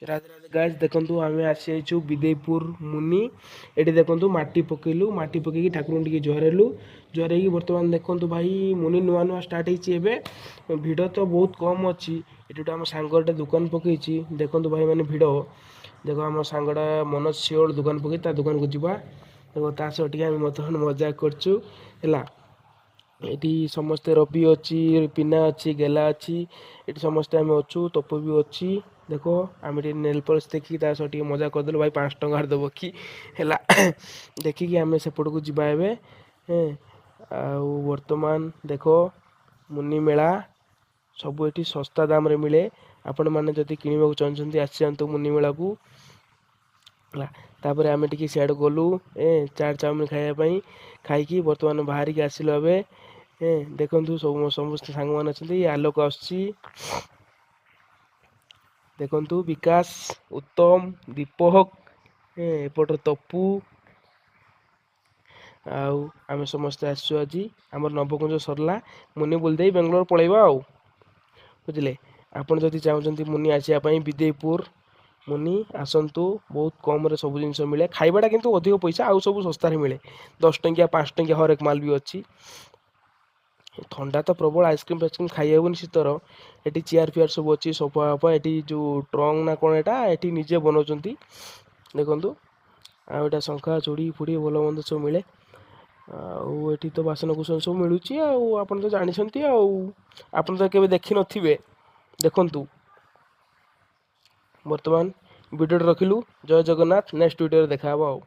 Radhe Radhe guys, ଦେଖନ୍ତୁ ଆମେ ଆସିଯାଇଛୁ ବିଦେଇପୁର ମୁନି। ଏଠି ଦେଖନ୍ତୁ ମାଟି ପକେଇଲୁ, ମାଟି ପକେଇକି ଠାକୁରଙ୍କୁ ଟିକେ ଜୁହାର ହେଲୁ। ଜୁହାର ହେଇକି ବର୍ତ୍ତମାନ ଦେଖନ୍ତୁ ଭାଇ, ମୁନି ନୂଆ ନୂଆ ଷ୍ଟାର୍ଟ ହେଇଛି, ଏବେ ଭିଡ଼ ତ ବହୁତ କମ୍ ଅଛି। ଏଠି ଗୋଟେ ଆମ ସାଙ୍ଗଟା ଦୋକାନ ପକେଇଛି। ଦେଖନ୍ତୁ ଭାଇମାନେ ଭିଡ଼ ଦେଖ। ଆମ ସାଙ୍ଗଟା ମନୋଜ ସିଓଳ ଦୋକାନ ପକେଇ, ତା ଦୋକାନକୁ ଯିବା। ଦେଖ, ତା ସହ ଟିକେ ଆମେ ବର୍ତ୍ତମାନ ମଜା କରୁଛୁ। ହେଲା, ଏଠି ସମସ୍ତେ, ରବି ଅଛି, ପିନା ଅଛି, ଗେଲା ଅଛି, ଏଠି ସମସ୍ତେ ଆମେ ଅଛୁ, ତପୁ ବି ଅଛି। ଦେଖ, ଆମେ ଟିକେ ନେଲ୍ ପଲିସ୍ ଦେଖିକି ତା ସହ ଟିକେ ମଜା କରିଦେଲୁ, ଭାଇ 5 ଟଙ୍କାରେ ଦେବ କି? ହେଲା, ଦେଖିକି ଆମେ ସେପଟକୁ ଯିବା ଏବେ। ଆଉ ବର୍ତ୍ତମାନ ଦେଖ ମୁନି ମେଳା, ସବୁ ଏଠି ଶସ୍ତା ଦାମରେ ମିଳେ। ଆପଣମାନେ ଯଦି କିଣିବାକୁ ଚାହୁଁଛନ୍ତି, ଆସିଯାଆନ୍ତୁ ମୁନି ମେଳାକୁ। ହେଲା, ତାପରେ ଆମେ ଟିକେ ସିଆଡ଼େ ଗଲୁ ଚାଟ୍ ଚାଉମିନ୍ ଖାଇବା ପାଇଁ। ଖାଇକି ବର୍ତ୍ତମାନ ବାହାରିକି ଆସିଲୁ ଏବେ। ଦେଖନ୍ତୁ, ସବୁ ସମସ୍ତେ ସାଙ୍ଗମାନେ ଅଛନ୍ତି, ଆଲୋକ ଆସୁଛି, ଦେଖନ୍ତୁ ବିକାଶ, ଉତ୍ତମ, ଦୀପକ, ଏପଟରେ ତପୁ, ଆଉ ଆମେ ସମସ୍ତେ ଆସିଛୁ। ଆଜି ଆମର ନବକୁଞ୍ଜ ସରିଲା, ମୁନି ବୁଲି ଦେଇ ବେଙ୍ଗଲୋର ପଳେଇବା ଆଉ, ବୁଝିଲେ? ଆପଣ ଯଦି ଚାହୁଁଛନ୍ତି ମୁନି ଆସିବା ପାଇଁ, ବିଦେଇପୁର ମୁନି ଆସନ୍ତୁ। ବହୁତ କମ୍ରେ ସବୁ ଜିନିଷ ମିଳେ। ଖାଇବାଟା କିନ୍ତୁ ଅଧିକ ପଇସା, ଆଉ ସବୁ ଶସ୍ତାରେ ମିଳେ। 10 ଟଙ୍କିଆ, 5 ଟଙ୍କିଆ ହରେକ ମାଲ ବି ଅଛି। ଥଣ୍ଡା ତ ପ୍ରବଳ, ଆଇସ୍କ୍ରିମ୍ ଫାଇସ୍କ୍ରିମ୍ ଖାଇ ହେବନି ଶୀତର। ଏଠି ଚେୟାର ଫେୟାର ସବୁ ଅଛି, ସୋଫା ଫୋଫା। ଏଠି ଯେଉଁ ଟ୍ରଙ୍କ ନା କ'ଣ, ଏଇଟା ଏଠି ନିଜେ ବନାଉଛନ୍ତି, ଦେଖନ୍ତୁ। ଆଉ ଏଇଟା ଶଙ୍ଖା ଚୁଡ଼ି ଫୁଡ଼ି ଭଲ ମନ୍ଦ ସବୁ ମିଳେ। ଆଉ ଏଠି ତ ବାସନ କୁସନ ସବୁ ମିଳୁଛି, ଆଉ ଆପଣ ତ ଜାଣିଛନ୍ତି, ଆଉ ଆପଣ ତ କେବେ ଦେଖିନଥିବେ, ଦେଖନ୍ତୁ। ବର୍ତ୍ତମାନ ଭିଡ଼ିଓଟି ରଖିଲୁ। ଜୟ ଜଗନ୍ନାଥ, ନେକ୍ସଟ ଭିଡ଼ିଓରେ ଦେଖା ହେବ ଆଉ।